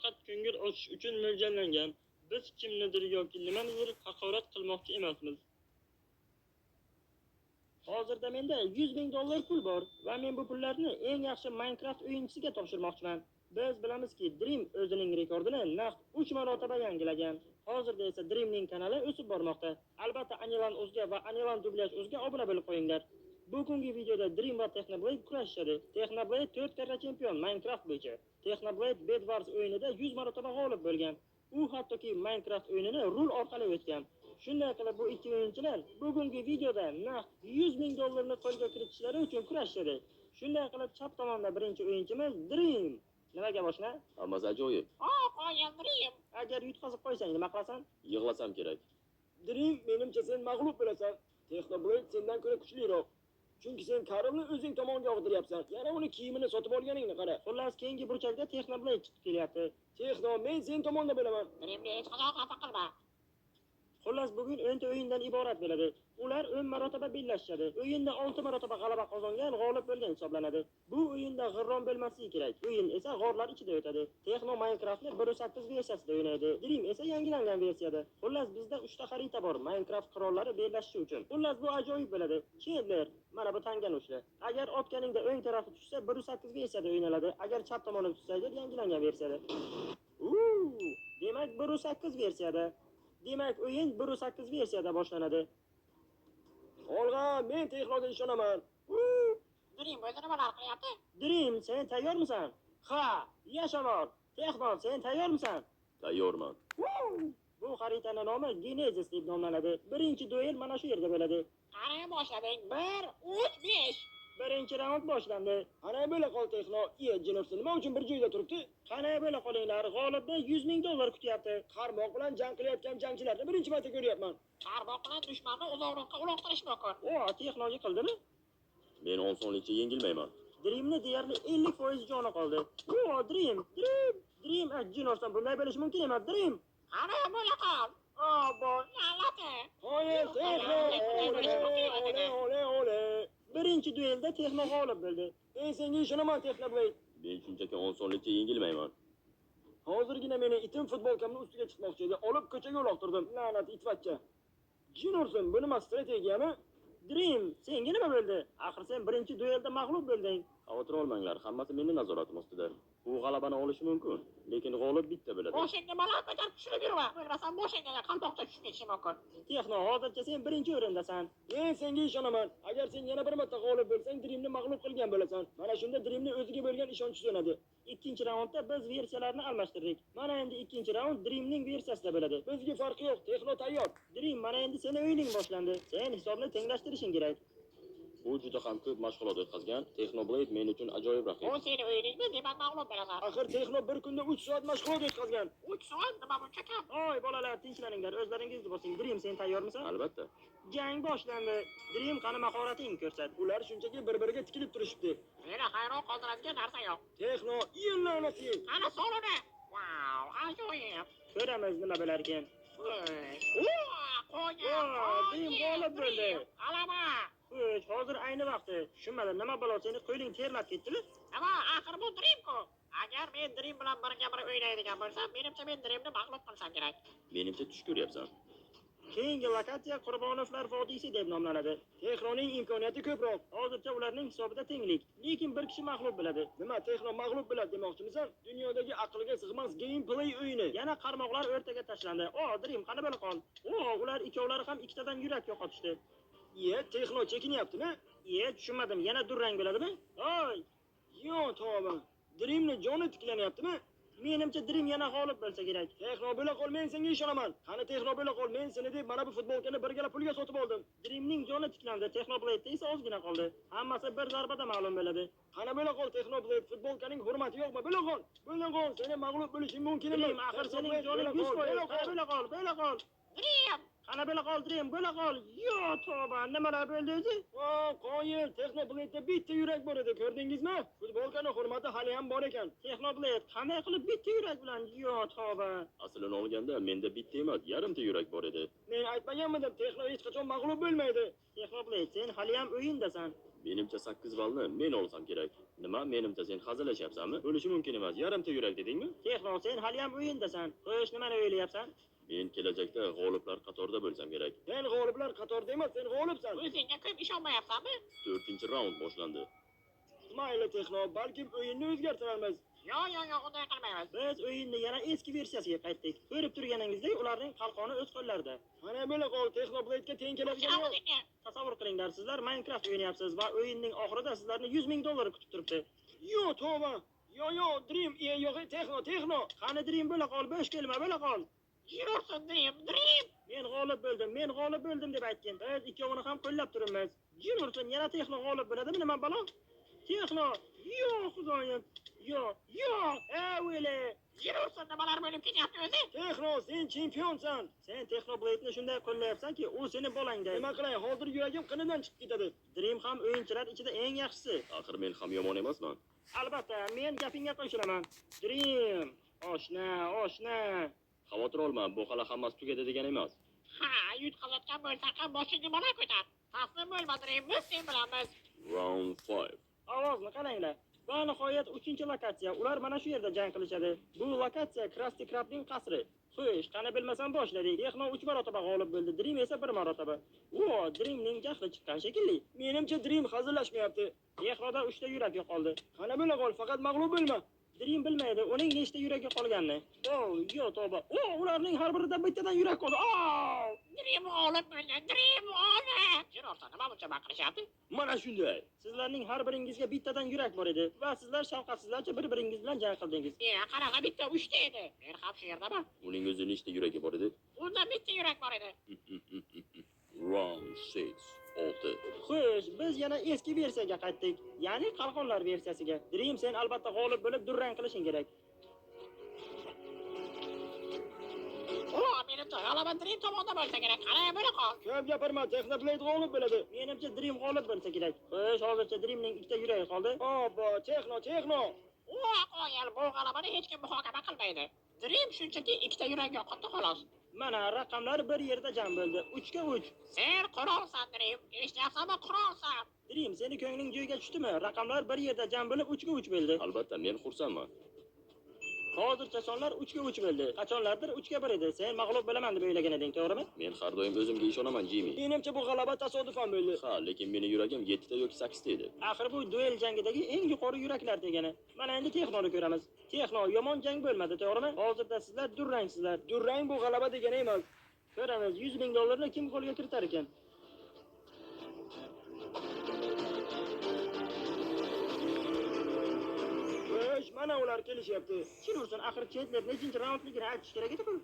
faqat ko'ngil ochish uchun mo'ljallangan. Biz kimnidir yoki nimanidir haqorat qilmoqchi emasmiz. Hozirda menda 100 ming dollar pul bor va men bu pullarni eng yaxshi Minecraft o'yinchisiga topshirmoqchiman. Biz bilamizki, Dream o'zining rekordini naqd 3 marotaba yangilagan. Hozirda esa Dreamning kanali o'sib bormoqda. Albatta, Anilan O'zga va Anilan Dublyaj O'zga obuna bo'lib qo'yinglar. Bugungi videoda Dream va Technoblade kurashishadi. Technoblade 4 karra chempion Minecraft bo'yicha. Technoblade Bed Wars o'yinida 100 marotaba g'olib bo'lgan. U hattoki Minecraft o'yinini rul orqali o'tgan. Shunday qilib, bu ikki o'yinchilar bugungi videoda naqd 100 ming dollarni qo'lga kiritishlari uchun kurashishadi. Shunday qilib, chap tomonda birinchi o'yinchimiz Dream. Nimaga, boshna? Hammasi ajoyib. O, qoyil, Dream. Agar yutqazib qo'ysang, nima qilasan? Yig'lasam kerak. Dream, menimcha, sen mag'lub bo'lasan. Technoblade sendan ko'ra kuchliroq. Chunki sen Karlni o'zing tomonga og'diryapsan. Yana uni kiyimini sotib olganingni qara. Xullas, keyingi burchakda Technoblade chiqib kelyapti. Texno, men sen tomonda bo'laman. Dreamni hech qachon xafa qilma. Xullas, bugun 10 ta o'yindan iborat bo'ladi. Ular 10 marotaba bellashishadi. O'yinda 6 marotaba g'alaba qozongan g'olib bo'lgan hisoblanadi. Bu o'yinda g'irrom bo'lmasligi kerak. O'yin esa g'orlar ichida o'tadi. Texno Minecraftni 1.8 versiyasida o'ynaydi. Dream esa yangilangan versiyada. Xullas, bizda 3 ta xarita bor Minecraft qirollari bellashishi uchun. Xullas, bu ajoyib bo'ladi. Chandler, mana bu tangani ushla. Agar otganingda o'ng tarafi tushsa, 1.8 versiyada o'ynaladi. Agar chap tomoni tushsa, yangilangan versiyada. Uuu, demak, 1.8 versiyada. Demak, o'yin 1.8 versiyada boshlanadi. Olg'a, men Texnoga ishonaman. Dream o'zi nimalar qilyapti? Dream, sen tayyormisan? Ha, yashamor. Texno, sen tayyormisan? Tayyorman. Bu xaritani nomi Genesis deb nomlanadi. Birinchi duel mana shu yerda bo'ladi. Qani, boshlading. 1, 3, 5. Birinchi raund boshlandi. Qani, bo'la qol, Texno. Iye, Jinorsi nima uchun bir joyda turibdi? Qani, bo'la qolinglar, g'olibni 100 ming dollar kutyapti. Qarmoq bilan jang qilayotgan jangchilarni birinchi marta ko'ryapman. Qarmoq bilan dushmanni uzoqroqqa uloqtirish mumkin. O, Texno yiqildimi? Men osonlikcha yengilmayman. Dreamni deyarli 50% joni qoldi. O, Dream, Dream, Dream, Jinorsan, bunday bo'lishi mumkin emas, Dream. Qani, bo'la qol. Obbo. La'nati. Qoyil, Texno! Ole, ole, ole, ole. Birinchi duelda Texno g'olib bo'ldi. Men senga ishonaman, Technoblade. Men shunchaki osonlikcha yengilmayman. Hozirgina meni itim futbolkamni ustiga chiqmoqchi edi. Olib ko'chaga uloqtirdim. La'nat itvatcha. Jinorsin, bu nima, strategiyami? Dream, senga nima bo'ldi? Axir sen birinchi duelda mag'lub bo'lding. Xavotir olmanglar, hammasi meni nazoratim ostida. U g'alabani olishi mumkin, lekin g'olib bitta bo'ladi. Boshingni baland ko'tarib tushirib yurma. Bo'lmasam boshingga qalpoqcha tushib ketishi mumkin. Texno, hozircha sen birinchi o'rindasan. Men senga ishonaman. Agar sen yana bir marta g'olib bo'lsang, Dreamni mag'lub qilgan bo'lasan. Mana shunda Dreamni o'ziga bo'lgan ishonchi so'nadi. Ikkinchi raundda biz versiyalarni almashtirdik. Mana endi ikkinchi raund Dreamning versiyasida bo'ladi. Bizga farqi yo'q, Texno tayyor. Dream, mana endi seni o'yining boshlandi. Sen hisobni tenglashtirishing kerak. U juda ham ko'p mashg'ulot o'tkazgan. Technoblade men uchun ajoyib raqib. Bu seni o'yiningmi? Demak, mag'lub bo'lasan. Axir Texno bir kunda 3 soat mashg'ulot o'tkazgan. 3 soat nima buncha kam? Oy bolalar, tinchlaninglar, o'zlaringizni bosing. Dream, sen tayyormisan? Albatta. Jang boshlandi. Dream, qani, mahoratingni ko'rsat. Ular shunchaki bir-biriga tikilib turishibdi. Meni hayron qoldiradigan narsa yo'q. Texno, la'nati. Qani, sol uni. Vau, ajoyib. Ko'ramiz, nima bo'larkan. Qo'y. Dream g'olib bo'ldi. G'alaba. Xo'sh, hozir ayni vaqti. Tushunmadim, nima balo, seni qo'ling terlab ketdimi? Nima, axir bu Dream-ku. Agar men Dream bilan birga bir o'ynaydigan bo'lsam, menimcha, men Dreamni mag'lub qilsam kerak. Menimcha, tush ko'ryapsan. Keyingi lokatsiya Qurbonovlar vodiysi deb nomlanadi. Texnoning imkoniyati ko'proq. Hozircha ularning hisobida tenglik, lekin bir kishi mag'lub bo'ladi. Nima, Texno mag'lub bo'ladi demoqchimisan? Dunyodagi aqlga sig'mas gameplay o'yini. Yana qarmoqlar o'rtaga tashlandi. O, Dream, qani, bo'la qol. O, ular ikkovlari ham ikkitadan yurak yo'qotishdi. Iye, Texno chekinyaptimi? Iye, tushunmadim, yana durang bo'ladimi? Oy, Yo, tavba. Dreamni joni tiklanyaptimi? Menimcha, Dream yana g'olib bo'lsa kerak. Texno, bo'la qol, men senga ishonaman. Qani, Texno, bo'la qol, men seni deb mana bu futbolkani bir gala pulga sotib oldim. Dreamning joni tiklandi, Technoblade'da esa ozgina qoldi. Hammasi bir zarbada ma'lum bo'ladi. Qani, bo'la qol, Texnoblade, futbolkaning hurmati yo'qmi? Bo'la qol. Bo'la qol, seni mag'lub bo'lishing mumkin emas. Dream, axir sening joning 100%. Qani, bo'la qol, bo'la qol. Dream! Qani, bo'la qol, Dream, bo'la qol. Yo, tavba, nimalar bo'ldi o'zi? O, qoyil, Texnoblade'da bitta yurak bor edi, ko'rdingizmi? Futbolkani hurmati hali ham bor ekan. Technoblade qanday qilib bitta yurak bilan? Yo, tavba. Aslini olganda menda bitta emas, yarimta yurak bor edi. Men aytmaganmidim, Texno hech qachon mag'lub bo'lmaydi. Technoblade, sen haliyam o'yindasan. Menimcha 8 ballni men olsam kerak. Nima, menimcha sen hazillashyapsanmi? Bo'lishi mumkin emas. Yarimta yurak dedingmi? Texno, sen haliyam o'yindasan. Xo'sh, nimani o'ylayapsan? Men kelajakda g'oliblar qatorida bo'lsam kerak. Sen g'oliblar qatorida emas, sen g'olibsan. O'zingga ko'p ishonmayapsanmi? 4-raund boshlandi. Mayli Texno, balkim o'yinni o'zgartirarmiz. Yo, yo, yo, unday qilmaymiz. Biz o'yinni yana eski versiyasiga qaytdik. Ko'rib turganingizdek, ularning qalqoni o'z qo'llarida. Mana bo'la qol, Texnoblade'ga teng keladigan yo'q. O'zingga. Tasavvur qilinglar, sizlar Minecraft o'ynayapsiz va o'yinning oxirida sizlarni 100 ming dollar kutib turibdi. Yo, tavba. Yo, yo, Dream, yo'q, Texno, Texno. Qani Dream bo'la qol, bo'sh kelma, bo'la qol. Yursin Dream, Dream. Men g'olib bo'ldim, men g'olib bo'ldim deb aytgin. Biz ikkovini ham qo'llab turibmiz. Jin ursin, yana Texno g'olib bo'ladimi, nima balo? Texno, yo xudoyim. Yo, yo, avvali. Yursin, nimalar bo'lib ketyapti o'zi? Texno, sen chempionsan. Sen Texnoblade'ni shunday qo'llayapsanki, u seni bolangday. Nima qilay, hozir yuragim qinidan chiqib ketadi. Dream ham o'yinchilar ichida eng yaxshisi. Axir men ham yomon emasman. Albatta, men gapingga qo'shilaman. Dream, oshna, oshna. Xavotir olma, bu hali hammasi tugadi degani emas. Ha, yutqazayotgan bo'lsang ham boshingni bola ko'tar. Taslim bo'lma Dream, biz sen bilanmiz. Round 5. Ovozni qaranglar. Va nihoyat 3-lokatsiya. Ular mana shu yerda jang qilishadi. Bu lokatsiya Krusty Krabning qasri. Xo'sh, qani bilmasam boshladik. Texno 3 marotaba g'olib bo'ldi, Dream esa 1 marotaba. O, Dreamning jahli chiqqan shekilli. Menimcha Dream hazillashmayapti. Texnoda 3 ta yurak yo'qoldi. Qani bo'la qol, faqat mag'lub bo'lma. Dream bilmaydi uning nechta yuragi qolganini. O, yo tavba. O, ularning har birida bittadan yurak qoldi. O! Dream g'olib bo'ldi, Dream g'olib. Yursin, nima buncha baqirishyapti? Mana shunday. Sizlarning har biringizga bittadan yurak bor edi va sizlar shafqatsizlarcha bir-biringiz bilan jang qildingiz. Qanaqa bitta 3 ta edi. Men ham shu yerdaman. Uning o'zi nechta yuragi bor edi? Unda bitta yurak bor edi. Round 6. 6. Xo'sh, biz yana eski versiyaga qaytdik. Ya'ni qalqonlar versiyasiga. Dream, sen albatta g'olib bo'lib durang qilishing kerak. O, menimcha g'alaba Dream tomonda bo'lsa kerak. Qani bo'la qol. Ko'p gapirma, Texnoblade g'olib bo'ladi. Menimcha Dream g'olib bo'lsa kerak. Xo'sh, hozircha Dreamning ikkita yuragi qoldi. Obbo, Texno, Texno. O, qoyil, bu g'alabani hech kim muhokama qilmaydi. Dream shunchaki ikkita yurak yo'qotdi xolos. Mana raqamlar bir yerda jam bo'ldi. 3 ga 3. Sen qurolsan Dream. Eshityapsanmi, qurolsan. Dream, seni ko'ngling joyiga tushdimi? Raqamlar bir yerda jam bo'lib 3 ga 3 bo'ldi. Albatta, men xursandman. Hozircha sonlar 3 ga 3 bo'ldi. Qachonlardir 3 ga 1 edi. Sen mag'lub bo'laman deb o'ylagan eding, to'g'rimi? Men har doim o'zimga ishonaman, Jimmy. Menimcha bu g'alaba tasodifan bo'ldi. Ha, lekin meni yuragim 7 ta yoki 8 ta edi. Axir bu duel jangidagi eng yuqori yuraklar degani. Mana endi Texnoni ko'ramiz. Texno yomon jang bo'lmadi, to'g'rimi? Hozirda sizlar durrangsizlar. Durang bu g'alaba degani emas. Ko'ramiz 100 ming dollarni kim qo'lga kiritar ekan. Xo'sh, mana ular kelishyapti. Chin ursin, axir Chetler nechinchi raundligini aytish kerak edi-ku.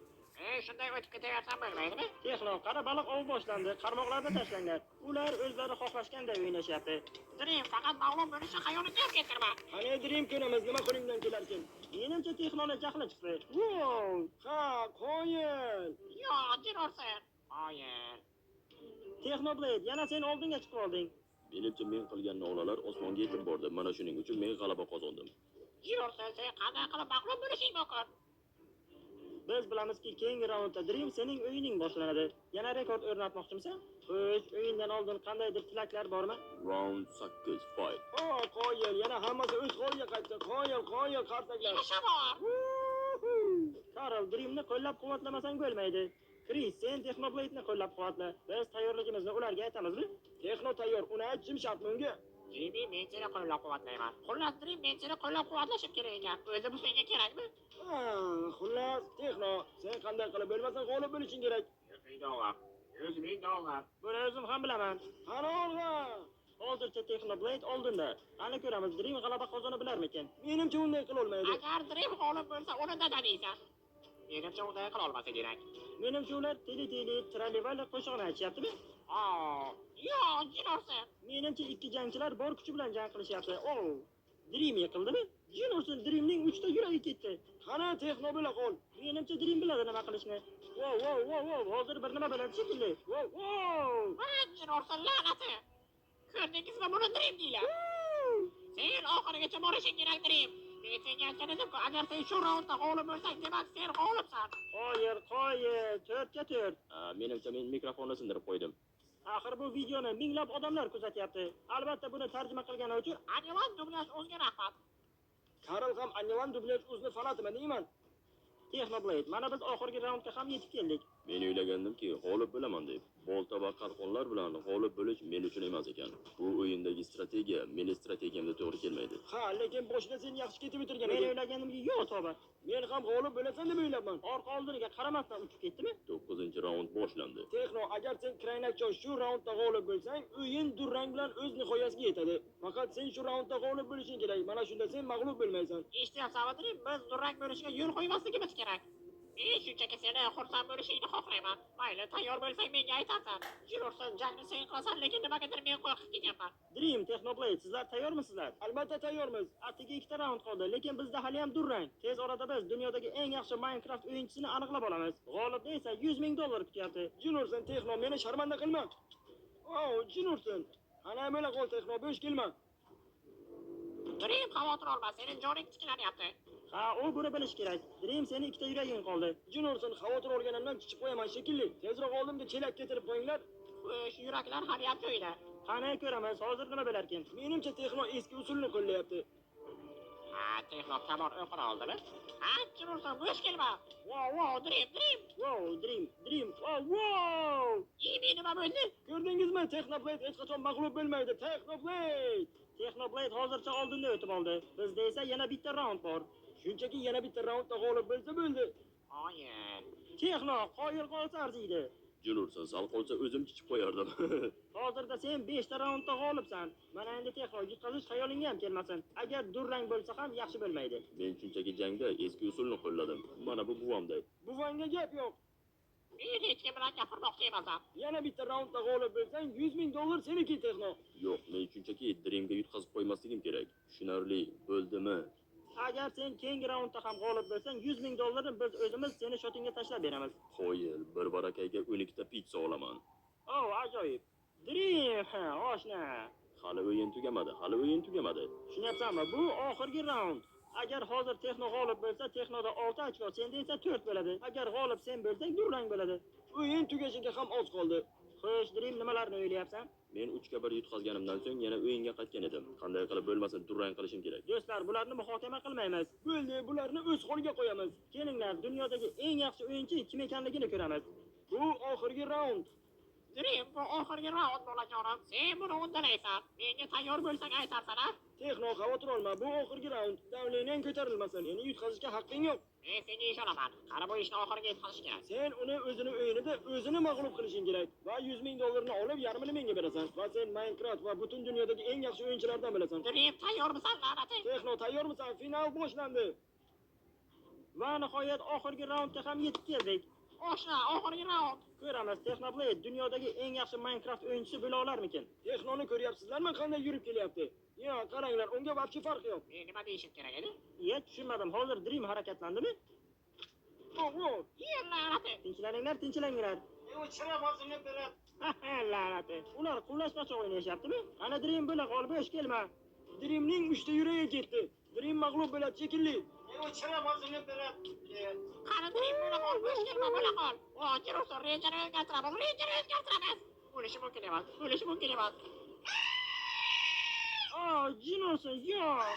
Shunday o'tib ketaversam bo'lmaydimi? Texno, qara baliq ovi boshlandi. Qarmoqlarni tashlanglar. Ular o'zlari xohlashganday o'ynashyapti. Dream, faqat mag'lub bo'lishni xayolingga ham keltirma. Qani Dream ko'ramiz, nima qo'lingdan kelarkan. Menimcha Texnoni jahli chiqdi. Wow! Ha, qoyil. Yo, jin ursin. Qoyil. Texnoblade, yana sen oldinga chiqib olding. Menimcha men qilgan nolalar osmonga yetib bordi. Mana shuning uchun men g'alaba qozondim. Jin ursin, sen qanday qilib mag'lub bo'lishing mumkin? Biz bilamizki, keyingi raundda Dream sening o'yining boshlanadi. Yana rekord o'rnatmoqchimisan? Xo'sh, o'yindan oldin qandaydir tilaklar bormi? Round 8 fight. O, qoyil, yana hammasi o'z holiga qaytdi. Qoyil, qoyil, qarsaklar. Yasha bor. Karl, Dreamni qo'llab-quvvatlamasang bo'lmaydi. Chris, sen Texnoblade'ni qo'llab-quvvatla. Biz tayyorligimizni ularga aytamizmi? Texno tayyor, uni aytishim shartmi unga? Jimmy, men seni qo'llab-quvvatlayman. Xullas, Dream, men seni qo'llab-quvvatlashim kerak ekan. O'zi bu senga kerakmi? Ha, xullas, Texno, sen qanday qilib bo'lmasin g'olib bo'lishing kerak. 100 ming dollar. 100 ming dollar. Buni o'zim ham bilaman. Qani olg'a. Hozircha Texnoblade oldinda. Qani ko'ramiz, Dream g'alaba qozona bilarmikin? Menimcha unday qila olmaydi. Agar Dream g'olib bo'lsa, uni dada deysan. Menimcha unday qila olmasa kerak. Menimcha ular tili tili tralivali qo'shig'ini aytishyaptimi? Oh, yo, jin ursin. Menimcha ikki jangchilar bor kuchi bilan jang qilishyapti. Oh, Dream yiqildimi? Jin ursin, Dreamning 3 ta yuragi ketdi. Qani Texno bo'la qol. Menimcha Dream biladi nima qilishni. Wow, wow, wow, wow, hozir bir nima bo'ladi shekilli. Wow, wow. Voy, jin ursin, la'nati. Ko'rdingizmi, buni Dream deyiladi. Sen oxirigacha borishing kerak, Dream. Men senga aytgan edim-ku, agar sen shu raundda g'olib bo'lsang, demak sen g'olibsan. Qoyil, qoyil, 4 ga 4. Menimcha men mikrofonni sindirib qo'ydim. Axir bu videoni minglab odamlar kuzatyapti. Albatta buni tarjima qilgani uchun Anilan dublyaj o'zga rahmat. Karl ham Anilan dublyaj o'zini fanatimi deyman. Texnoblade, mana biz oxirgi raundga ham yetib keldik. Men o'ylagandimki, g'olib bo'laman deb. Bolta va qalqonlar bilan g'olib bo'lish men uchun emas ekan. Bu o'yindagi strategiya meni strategiyamga to'g'ri kelmaydi. Ha, lekin boshida sen yaxshi ketib o'tirgan Men eding. o'ylaganimki, yo'q tavba. Men ham g'olib bo'lasan deb o'ylabman. Orqa oldiniga qaramasdan uchib ketdimi? 9-raund boshlandi. Texno, agar sen kraynakcho shu raundda g'olib bo'lsang, o'yin durang bilan o'z nihoyasiga yetadi. Faqat sen shu raundda g'olib bo'lishing kerak. Mana shunda sen mag'lub bo'lmaysan. Eshityapsanmi Dream? Biz durang bo'lishga yo'l qo'ymasligimiz kerak. Men shunchaki seni xursand bo'lishingni xohlayman. Mayli, tayyor bo'lsang menga aytarsan. Jurursan, jangni sen qilasan, lekin nimagadir men qo'rqib ketyapman. Dream, Texnoblade, sizlar tayyormisizlar? Albatta tayyormiz. Atigi ikkita raund qoldi, lekin bizda hali ham durang. Tez orada biz dunyodagi eng yaxshi Minecraft o'yinchisini aniqlab olamiz. G'olibni esa 100 ming dollar kutyapti. Jinursan Texno, meni sharmanda qilma. Oh, Jinursan. Ana bo'la qol Texno, bo'sh kelma. Dream, xavotir olma, sening joning tiklanyapti. Ha, u buni bilish kerak. Dream, seni ikkita yuraging qoldi. Jinursan, xavotir olganimdan chichib qo'yaman shekilli. Tezroq oldimga chelak keltirib qo'yinglar. Xo'sh, yuraklar hali ham joyida. Qani ko'ramiz, hozir nima bo'larkin? Menimcha Texno eski usulni qo'llayapti. Ha, Texno kamon o'qini oldimi? Ha, Jurursan, bo'sh kelma. Wow, wow, Dream, Dream. Wow, Dream, Dream, wow, wow! Imi nima bo'ldi? Ko'rdingizmi? Texnoblade hech qachon mag'lub bo'lmaydi. Texnoblade! Texnoblade hozircha oldinda o'tib oldi. Bizda esa yana bitta raund bor. Shunchaki yana bitta raundda g'olib bo'lsa bo'ldi. Oyin. Texno qoyil qolsa arziydi. Jinursan, sal qolsa o'zim chichib qo'yardim. Hozirda sen 5 ta raundda g'olibsan. Mana endi Texno yutqazish xayolingga ham kelmasin. Agar durang bo'lsa ham yaxshi bo'lmaydi. Men shunchaki jangda eski usulni qo'lladim. Mana bu buvamday. Buvangga gap yo'q. Men hech kim bilan gapirmoqchi emasman. Yana bitta raundda g'olib bo'lsang, 100 ming dollar seniki Texno. Yo'q, men shunchaki Dreamga yutqazib qo'ymasligim kerak. Tushunarli bo'ldimi? Agar sen keyingi raundda ham g'olib bo'lsang, 100 ming dollarni biz o'zimiz seni shotingga tashlab beramiz. Qoyil, bir barakaga 12 ta pitsa olaman. Oh, ajoyib. Dream, ha, oshna. Hali o'yin tugamadi, hali o'yin tugamadi. Tushunyapsanmi? Bu oxirgi raund. Agar hozir Texno g'olib bo'lsa, Texnoda 6 ochko, senda esa 4 bo'ladi. Agar g'olib sen bo'lsang, durang bo'ladi. O'yin tugashiga ham oz qoldi. Xo'sh, Dream, nimalarni o'ylayapsan? Men 3 ga 1 yutqazganimdan so'ng yana o'yinga qaytgan edim. Qanday qilib bo'lmasin durang qilishim kerak. Do'stlar, bularni muhokama qilmaymiz. Bo'ldi, bularni o'z holiga qo'yamiz. Kelinglar, dunyodagi eng yaxshi o'yinchi kim ekanligini ko'ramiz. Bu oxirgi raund. Dream, bu oxirgi raund bolajonim. Sen buni uddalaysan. Menga tayyor bo'lsang aytarsan, a? Texno, xavotir olma, bu oxirgi raund. Давление ng ko'tarilmasin, meni yutqazishga haqqing yo'q. Men senga ishonaman. Qani bu ishni oxiriga yetkazish kerak. Sen uni o'zini o'yinida o'zini mag'lub qilishing kerak va 100 ming dollarni olib yarmini menga berasan va sen Minecraft va butun dunyodagi eng yaxshi o'yinchilardan bo'lasan. Dream, tayyormisan, la'nati? Texno, tayyormisan? Final boshlandi. Va nihoyat oxirgi raundga ham yetib keldik. Oshna, oxirgi raund. Ko'ramiz, Texnoblade dunyodagi eng yaxshi Minecraft o'yinchisi bo'la olarmikin? Texnoni ko'ryapsizlarmi qanday yurib kelyapti? Ya, qaranglar, unga вообще farqi yo'q. Men nima deyishim kerak edi? Iya, tushunmadim. Hozir Dream harakatlandimi? Oh, oh. Yer la'nati. Tinchlanglar, tinchlanglar. La'nati. Ular quvlashmachoq o'ynashyaptimi? Ana Dream bo'la qol, bo'sh kelma. Dreamning 3 ta yuragi ketdi. Dream mag'lub bo'ladi shekilli. Qani Dream bo'la qol, bo'sh kelma, bo'la qol. O, Jirursun, rejani o'zgartiramiz, rejani o'zgartiramiz. Bo'lishi mumkin emas, bo'lishi mumkin emas. Oh, Jinosin, yo'q.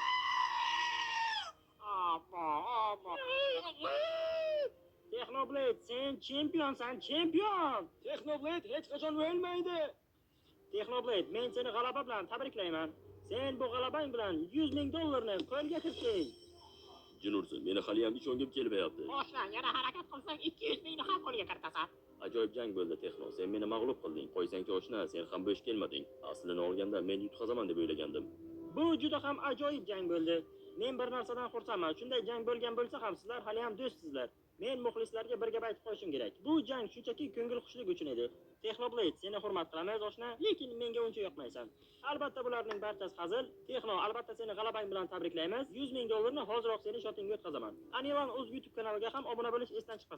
Ammo, ammo. Texnoblade, sen chempionsan, chempion. Texnoblade hech qachon o'lmaydi. Texnoblade, men seni g'alaba bilan tabriklayman. Sen bu g'alabang bilan 100 ming dollarni qo'lga kiritding. Jinursun, meni hali ham ishongim kelmayapti. Oshna, yana harakat qilsang 200 mingni ham qo'lga kiritasan. Ajoyib jang bo'ldi Texno. Sen meni mag'lub qilding. Qo'ysangchi oshna, sen ham bo'sh kelmading. Aslini olganda men yutqazaman deb o'ylagandim. Bu juda ham ajoyib jang bo'ldi. Men bir narsadan xursandman. Shunday jang bo'lgan bo'lsa ham sizlar hali ham do'stsizlar. Men muxlislarga bir gap aytib qo'yishim kerak. Bu jang shunchaki ko'ngil xushlik uchun edi. Texnoblade, seni hurmat qilamiz oshna, lekin menga uncha yoqmaysan. Albatta bularning barchasi hazil. Texno, albatta seni g'alabang bilan tabriklaymiz. 100 ming dollarni hoziroq seni shotingga o'tkazaman. Anilan o'z YouTube kanaliga ham obuna bo'lish esdan chiqmasin.